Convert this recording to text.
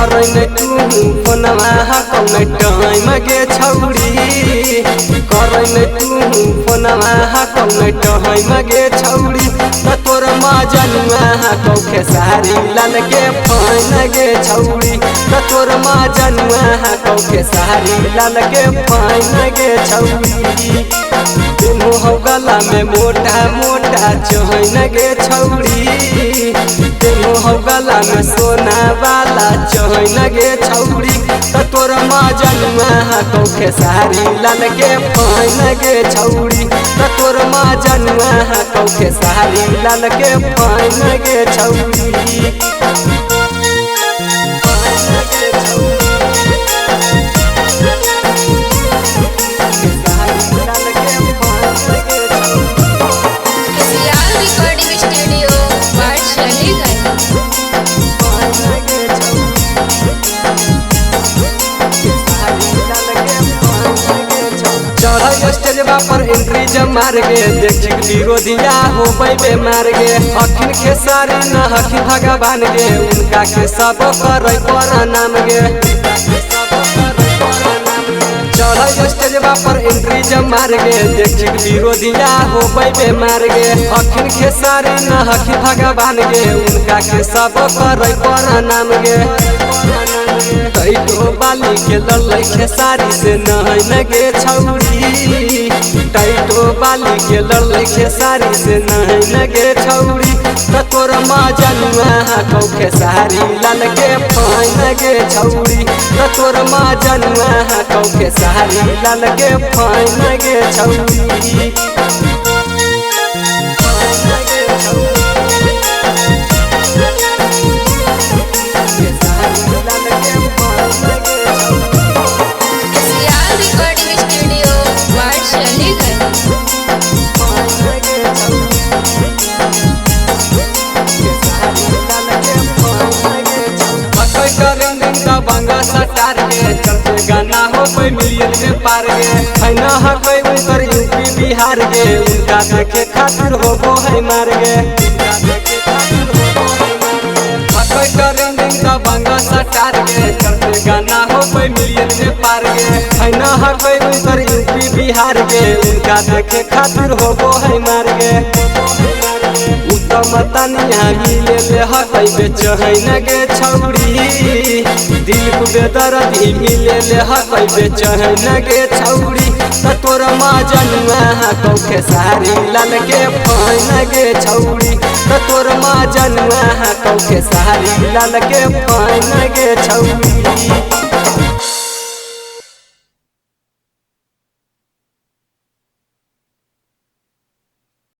करै नै तू फोनवा कौन टाइम गे छौड़ी। करै नै तू फोनवा कौन टाइम गे छौड़ी। त तोर मजनुआ कौ खेसारी लाल के फैन गे छौड़ी। त तोर मजनुआ कौ खेसारी लाल के फैन गे छौड़ी। दुनू हौ गला में मोटा मोटा चैन गे छौड़ी। दुनू हौ गला में सोना वाला चैन गे छौड़ी। त तोर मजनुआ कौ खेसारी लाल के फैन गे छौड़ी। त तोर मजनुआ कौ खेसारी लाल के फैन गे छौड़ी। स्टेजवा पर एंट्री जब मार गे देख विरोधिया हो बेमार गे। हखिन खेसारी न हखिन भगवान गे उनका के सब करे प्रणाम गे। चढ़ स्टेजवा पर एंट्री जब मार गे देख विरोधिया हो बेमार गे। हखिन खेसारी न हखिन भगवान गे उनका के सब करे प्रणाम गे। टैटो बाली के लड़लै खेसारी से नहैन गे छौड़ी। टैटो बाली के लड़लै खेसारी से नहैन गे छौड़ी। त तोर मजनुआ कौ खेसारी लाल के फैन गे छौड़ी। त तोर मजनुआ कौ खेसारी लाल के फैन गे छौड़ी। चलते गाना हो कोई मिलियन में पार गे। है न हकै उनकर यूपी बिहार गे उनका देखे खातिर होबो है मार गे। हकै ट्रेंडिंग दबंग स्टार गे चलते गाना हो कोई मिलियन में पार गे। है न हकै उनकर यूपी बिहार गे उनका देखे खातिर होबो है मार गे। उत्तम तनिया मिले ले हकै बेचैन गे छौड़ी। दिल को बेदर्दी मिले ले हकै बेचैन गे छौड़ी। त तोर मजनुआ कौ खेसारी लाल के फैन गे छौड़ी। त तोर मजनुआ कौ खेसारी लाल के फैन गे छौड़ी।